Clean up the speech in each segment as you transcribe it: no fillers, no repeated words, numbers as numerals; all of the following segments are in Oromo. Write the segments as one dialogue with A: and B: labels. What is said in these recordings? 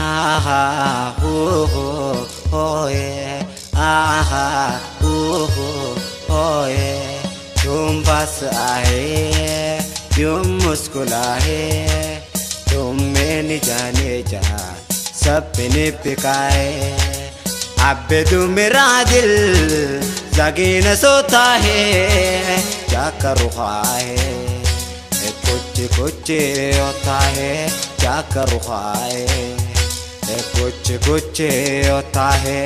A: Aha, oh, oh, yeah. Aha, oh, oh, yeah. तुम पास आए क्यों मुस्कुराए, तुम मैंने जाने जा सपने पिकाए। अब तू मेरा दिल जागे न सोता है, क्या करूँ है कुछ कुछ होता है, क्या करूँ है कुछ कुछ होता है।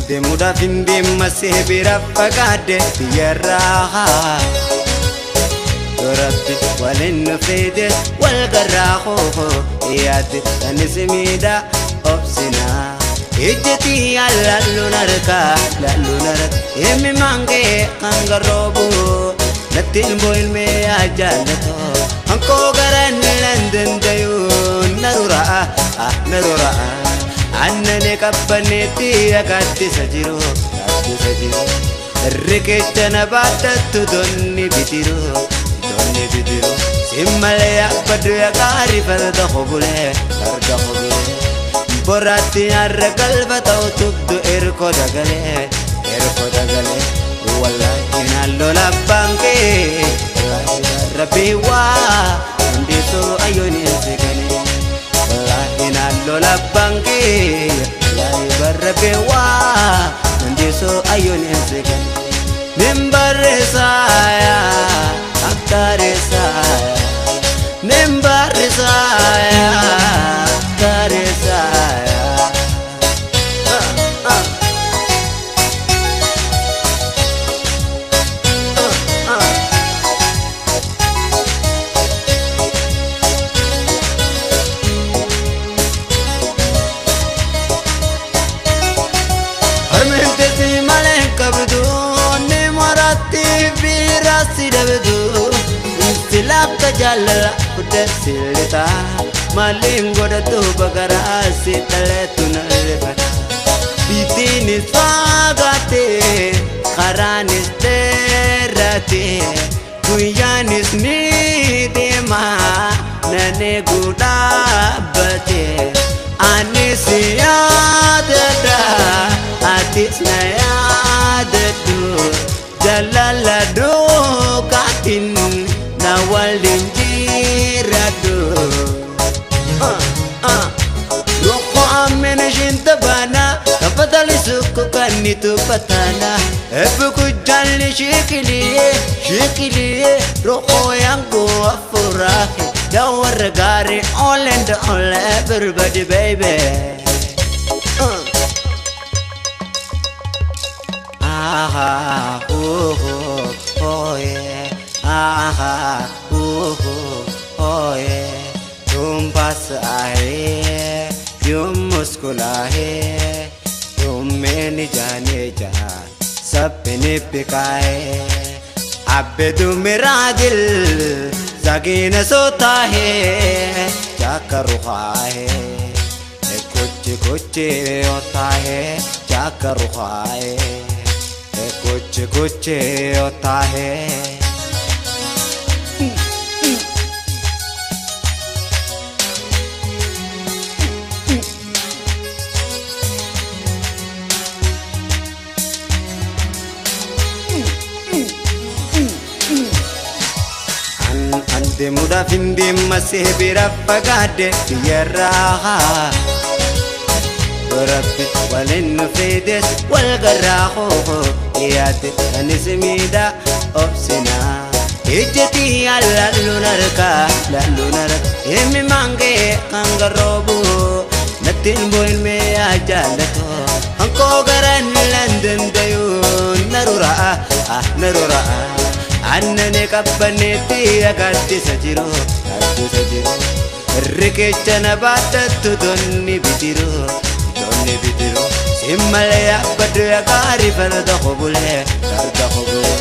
A: Deemuudhaaf hin deemmasee bira fagaadde biyyarraa. Rabbi waliin nu fides wal garraa hoo yaadde anis miidhaa obsinaa. Ijjitii laalluun harkaa laalluun harkaa himi maangee kan garoobu natti ilmoo ilmee yaa jaallatoo hankoo garaan nan dandayuu naruraa naruraa. Annani qabbaneetti gaaddisa jiru gaaddisa jiru riqicha na baattattu donni bidiru donni bidiru simmalee yaabbaddu gaarii farda hobulee farda hobulee boraatti har'a galba ta'u tubdu erkoo dagalee erkoo dagalee wallaahi naalloo labbaan kee wallaahi rabbii waa hundeessoo ayyoon eegale. Lola banke, la barbewa, nandeso ayon ensegan. Nimbaresaya, aktaresaya, nimbaresaya, aktaresaya. Silakka jaalala kudde sillita maaliin godhatu bagaraa si dhaleetu na rifata. Biitiinis fagaate karaanis dheerate guyyaanis ni deema nan eeguu dhaabbate. Anis yaadadha atis na yaadadhu jaalala duukaatiin. Walinjiradu Roko amene shinta bana Kafatali suku kanitu patana Ebuku jali shikiliye shikiliye Roko yangu afurahi Jawar gari all and all everybody baby. Aha, oh, oh, yeah. Aha, oh, oh, yeah. तुम पास आए क्यों मुस्कुराए, तुम मैंने जाने जा सपने पिकाए। अब तू मेरा दिल जागे न सोता है, क्या करूँ है कुछ कुछ होता है, क्या करूँ है कुछ कुछ होता है। Deemuudhaaf hin deemmasee bira fagaadde biyyarraa. Rabbi waliin nu fides wal garraa hoo yaadde anis miidhaa obsinaa. Ijjitii laalluun harkaa laalluun harkaa himi maangee kan garoobu natti ilmoo ilmee yaa jaallatoo hankoo garaan nan dandayuu naruraa naruraa. Annani qabbaneetti gaaddisa jiru gaaddisa jiru riqicha na baattattu donni bidiru donni bidiru simmalee yaabbaddu gaarii farda hobulee farda hobulee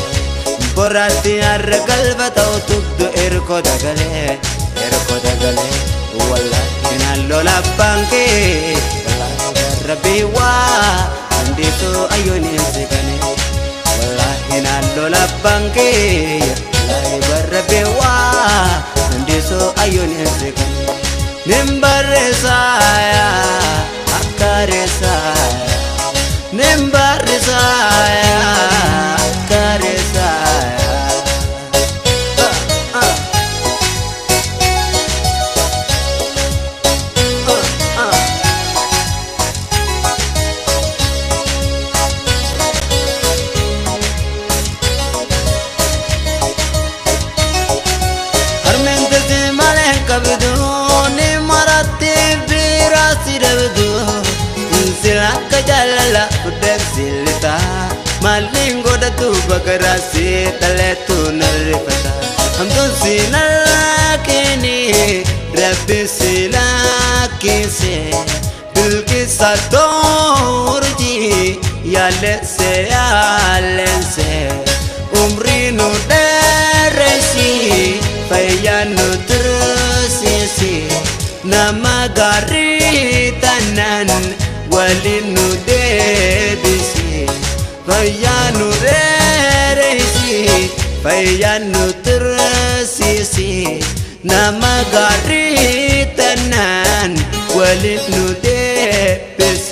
A: boraatti har'a galba ta'u tubdu erkoo dagalee erkoo dagalee. abbaan kee wallaahi barra waa dandeessoo ayyoon hin. Wallaahi naan lola abbaan kee wallaahi barra waa dandeessoo ayyoon hin. Nin barreessaaya akka reessaaya nin barreessaaya akka reessaaya. Harmeen teessee malee hin qabdu ni maratte biraa si dhabdu sila akka jaalala fudhee maaliin godhatu bagaraa si dhaleetu narrifata hamtuun si nalakini rabbi si lakkise bilqisa toorji yaalese yaalese umrii nu dheeresi fayyaa nu tursiisi nama gaarii taanaan waliin nu deebisi fayyaa nu dheeresi fayyaa nu tursiisi nama gaarii taanaan waliin nu deebisi.